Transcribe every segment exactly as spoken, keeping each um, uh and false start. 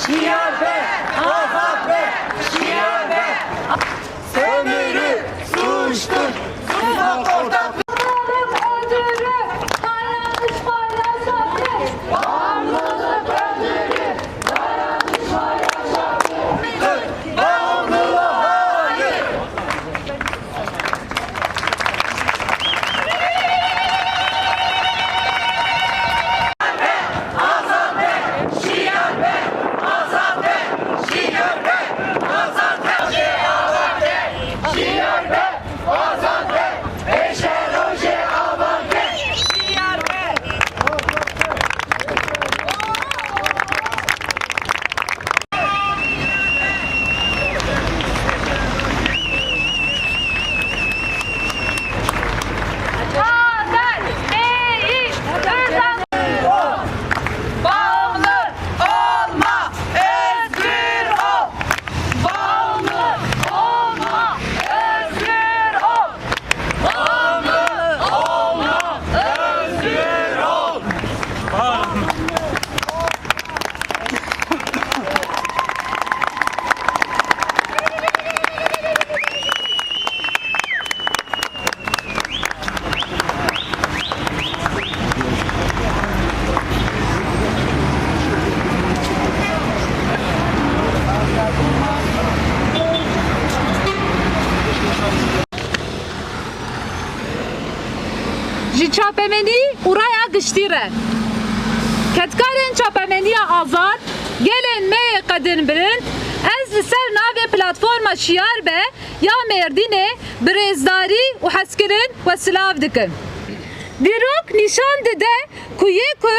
Şiyar be, azad be, şiyar be. Sömürü, suçtur, tuzak ortaklığı. Öldürü, dayanışmayla çatı. Bağımlılık öldürü, dayanışmayla çatı. Bağımlılığa hayır. Bağımlı olma, özgür ol. Bağımlı olma, özgür ol. Bağımlı olma, özgür ol. Ji çapemenî û raya giştî re. Kedkarên çapemeniya azad, gelên me yê qedên bilind, ez li ser navê Platforma Şiyar Be ya Mêrdînê bi rêzdarî û hezkirin we silav dikim. Dîrok nîşan dide ku yê ku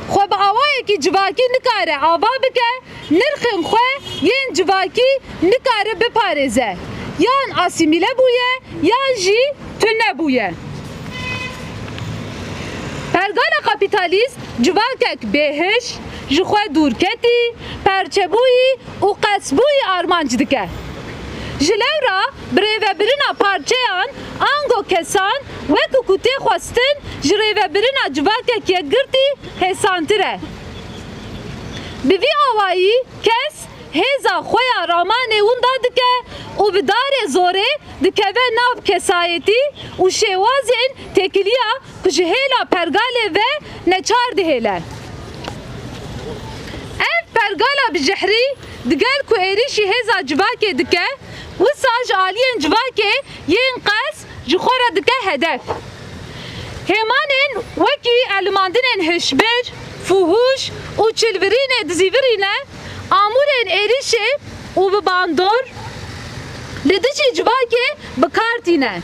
xwe bi awayekî civakî nikare ava bike, nirxên xwe yên civakî nikare biparêze, yan asîmîle bûye, yan jî tune bûye. Pergala kapîtalîst civakek bêhiş, ji xwe dûrketî, perçebûyî û qesbûyî armanc dike. Ji lewra bi rêvebirina parçeyan ango kesan, wekî ku tê xwestin, ji rêvebirina civakek yekgirtî hêsantir e. Bi vî awayî kes hêza xwe ya ramanê winda dike û bi darê zorê dikeve nav kesayetî û şêwazên têkiliya ku ji hêla pergalê ve neçar dihêle. Ev pergala bi jehrî, digel ku êrîşî hêza civakê dike, wisa ji aliyên civakê yên qes ji xwe re dike hedef. Hêmanên wekî elimandinên hişbir, fuhûş û çilvirînê dizîvirîne, amûrên êrîşê û bi bandor li dijî civakê bi kar tîne.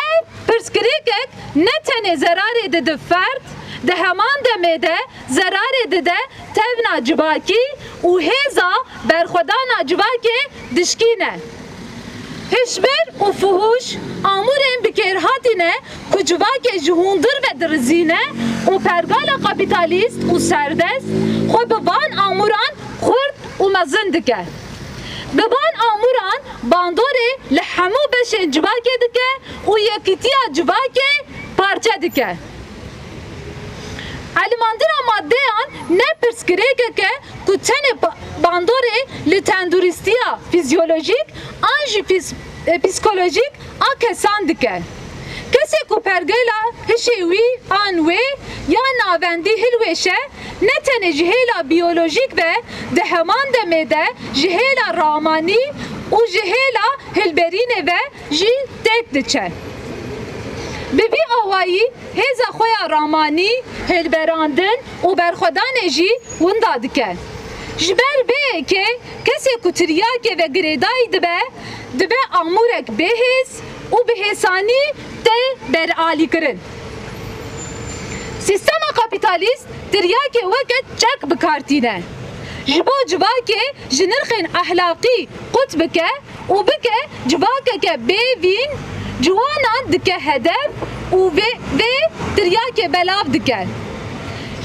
Ev pirsgirêkek ne tenê zerarê dide ferd, di heman demê de zerarê dide tevna civakî û hêza berxwedana civakê dişkîne. Hişbir û fuhûş amûrên bi kêr hatî ne ku civakê ji hundir ve dirizîne û pergala kapîtalîst û serdest xwe bi van amûran xurt û mezin dike. Bi van amûran bandorê li hemû beşên civakê dike û yekîtiya civakê parçe dike. Elimandina maddeyan ne pirsgirêkek e ku tenê pa-, bandorê li tenduristiya fizyolojîk an jî pîs-, e, psîkolojîk a kesan dike. Kesê ku pergela hişê wî an wê ya navendî hilweşe, ne tenê ji hêla biyolojîk ve, di heman demê de ji hêla ramanî û ji hêla hilberînê ve jî têk diçe. Bi vî awayî hêza xwe ya ramanî, hilberandin û berxwedanê jî winda dike. Ji ber vê yekê kesê ku tiryakê ve girêdayî dibe, dibe amûrek bêhêz û bi hêsanî tê beralîkirin. Sîstema kapîtalîst tiryakê weke çek bi kar tîne. Ji bo civakê ji nirxên ehlaqî qut bike û bike civakeke bêvîn, ciwanan dike hedef û vê, vê tiryakê belav dike.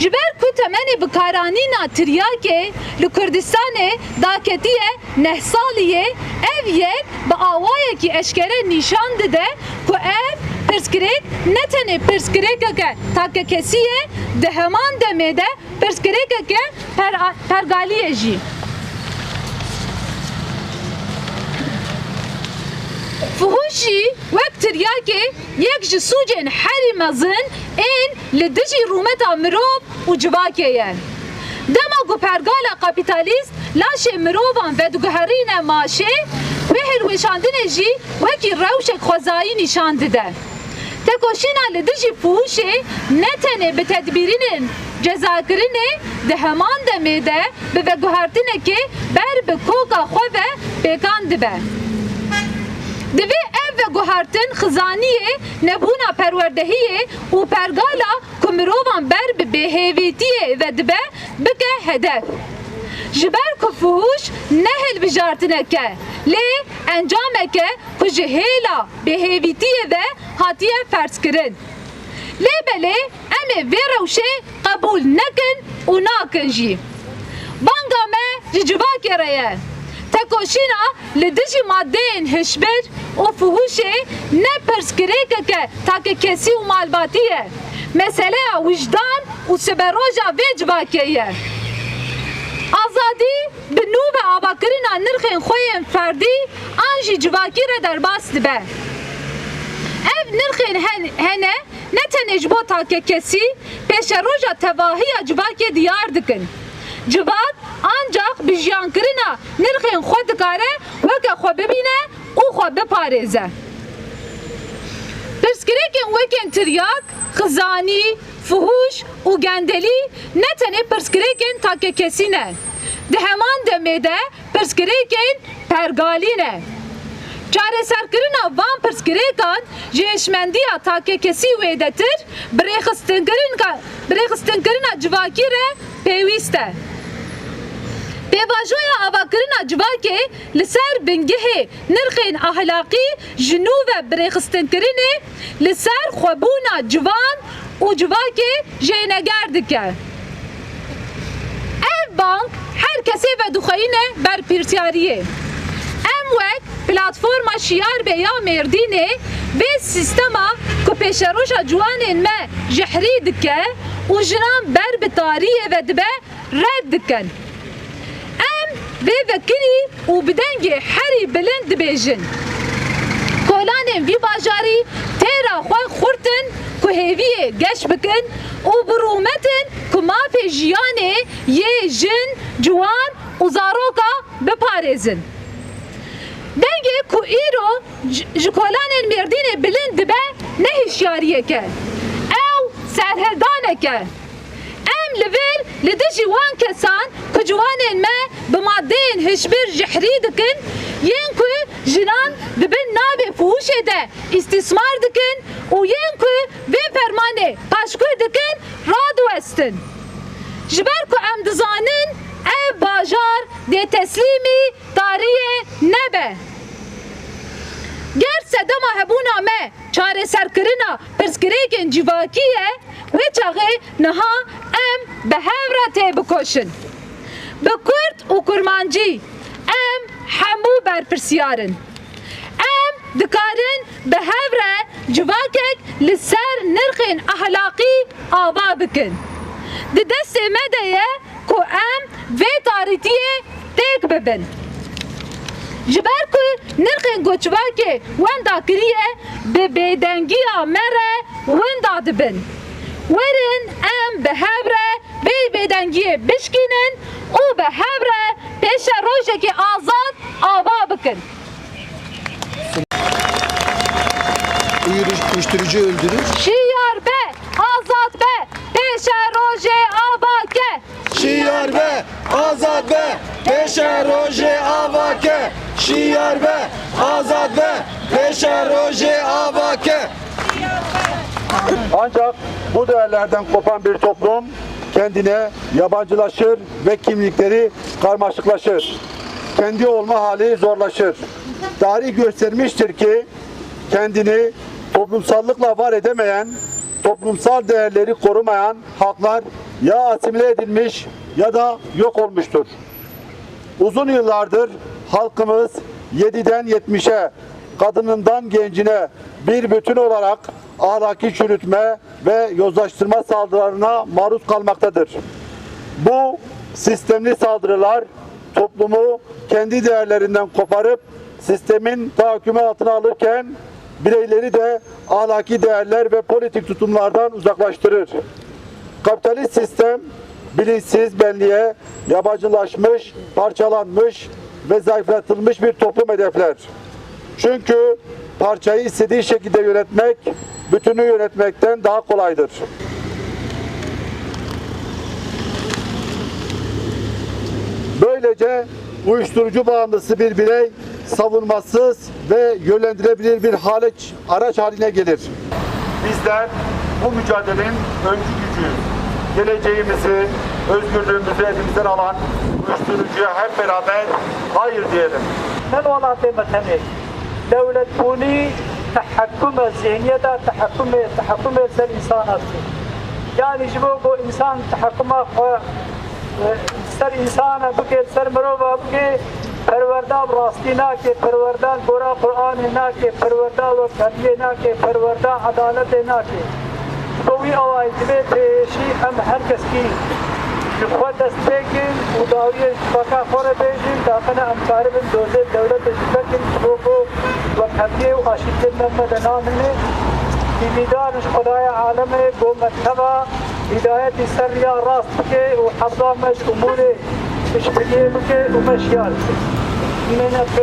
Ji ber ku temenê bikaranîna tiryakê li Kurdistanê daketiye neh salî ye, ev yek bi awayekî eşkere nîşan dide ku ev pirsgirêk ne tenê pirsgirêkeke takekesî ye, di heman demê de pirsgirêkeke per-, pergalî ye jî. Fuhûş jî wek tiryakê yek ji sûcên herî mezin ên li dijî rûmeta mirov û civakê ye. Dema ku pergala kapîtalîst laşê mirovan vediguherîne maşê, wê hilweşandinê jî wekî rewşek xwezayî nîşan dide. Tekoşîna li dijî fuhûşê ne tenê bi tedbîrînên cezakirinê, di heman demê de bi veguhertinekê ber bi koka xwe ve pêkan dibe. Divê ev veguhertin xizaniyê nebûna perwerdehiyê û pergala ku mirovan ber bi bêhêvîtiyê ve dibe, bike hedef. Ji ber ku fuhûş ne hilbijartineke, lê encameke ku ji hêla bêhêvîtiyê ve hatiye ferzkirin. Lê belê em ê vê rewşê qebûl nekin û nakin jî. Banga me ji civakê re ye. Tekoşîna li dijî madeyên hişbir û fuhûşê ne pirsgirêkeke takekesî û malbatî ye. Meseleya wijdan û siberoja vê civakê ye. Azadî bi nû ve avakirina nirxên xwe yên ferdî an jî civakî re derbas dibe. Ev nirxên hen-, hene ne tenê ji bo takekesî, pêşeroja tevahiya civakê diyar dikin. Civak ancak bi jiyankirina nirxên xwe dikare weke xwe bibîne û xwe biparêze. Pirsgirêkên wekên tiryak, xizanî, fuhûş û gendelî ne tenê pirsgirêkên takekesî ne. Di heman demê de pirsgirêkên pergalî ne. Çareserkirina van pirsgirêkan ji hişmendiya takekesî wêdetir bi rêxistinkirinka-, bi rêxistinkirina civakî re pêwîst e. Pêvajoya avakirina civakê li ser bingehê nirxên ahlaqî ji nû ve bi rêxistinkirinê li ser xwebûna ciwan û civakê jêneger dike. Ev bang her kesê vedixweyîne ber pirsiyariyê. Em wek Platforma Şiyar Be ya Mêrdînê vê sîstema ku pêşeroja ciwanên me jehrî dike û jinan ber bi tariyê ve dibe, red dikin. Em vê vekirî û bi dengê herî bilind dibêjin. Kolanên vî bajarî têra xwe xurt in ku hêviyê geş bikin û bi rûmet in ku mafê jiyanê yê jin, ciwan û zaroka biparêzin. Dengê ku îro ji, ji kolanên Mêrdînê bilind dibe ne hişyariyek e. Ew serhildanek e. Em li vir li dijî wan kesan ku ciwanên me bi madeyên hişbir jehrî dikin, yên ku jinan di bin navê fuhuşê de îstîsmar dikin û yên ku vê fermanê paşguh dikin, radiwestin. Ji ber ku em dizanin ev bajar dê teslîmî tariyê nebe. Ger sedema hebûna me çareserkirina pirsgirêkên civakî ye, wê çaxê niha em bi hev re têbikoşin. Bi kurd û kurmancî em hemû berpirsiyar in. Em dikarin bi hev re civakek li ser nirxên ahlaqî ava bikin. Di destê me de ye ku em vê tarîtiyê têk bibin. Ji ber ku nirxên ku civakê wenda kiriye bi bêdengiya me re winda dibin. Werin em bi hev re vê bêdengiyê bişkînin û bi hev re pêşerojekê azad ava bikin. Uyurucu-, uyuşturucu öldürür. Şiyar be, azad be, pêşerojê ava ke. Şiyar be, azad be, pêşerojê ava ke. Şiyar be, azad be, pêşerojê ava ke. Ancak bu değerlerden kopan bir toplum kendine yabancılaşır ve kimlikleri karmaşıklaşır. Kendi olma hali zorlaşır. Tarih göstermiştir ki kendini toplumsallıkla var edemeyen, toplumsal değerleri korumayan halklar ya asimile edilmiş ya da yok olmuştur. Uzun yıllardır halkımız yediden yetmişe, kadınından gencine bir bütün olarak ahlaki çürütme ve yozlaştırma saldırılarına maruz kalmaktadır. Bu sistemli saldırılar toplumu kendi değerlerinden koparıp sistemin tahakkümü altına alırken bireyleri de ahlaki değerler ve politik tutumlardan uzaklaştırır. Kapitalist sistem bilinçsiz benliğe yabancılaşmış, parçalanmış ve zayıflatılmış bir toplum hedefler. Çünkü parçayı istediği şekilde yönetmek bütünü yönetmekten daha kolaydır. Böylece uyuşturucu bağımlısı bir birey savunmasız ve yönlendirebilir bir hale, araç haline gelir. Bizler bu mücadelenin öncü gücüyüz. Geleceğimizi, özgürlüğümüzü elimizden alan uyuşturucuya hep beraber hayır diyelim. Her welatê me tenê dewletbûnî tehekkum e, zihniyeta tehekkumê, tehekkumê ser însan e. Yanî ji bo ku însan tehekkuma xwe, e, ser însana bike, ser mirova bike, perwerda bi rastî nake, perwerda gora Qur'anê nake, perwerda wekheviyê nake, perwerda edaletê nake. Ji bo wî awayî divê pêşî em her keskî ji xwe dest pê kin û dawiyê ji xaka xwe re bêjin, daqine em karibin dozê dewletê ji vekin, ji bo ku wekheviyê û aşîtiyê me me de namîne. Hîvîdar in ji Xwedaya alemê ku me teva hîdayetî ser riya rast bike û heza me ji umûrê piştgiriyê bike û me şiyar bike. Hîmêne pê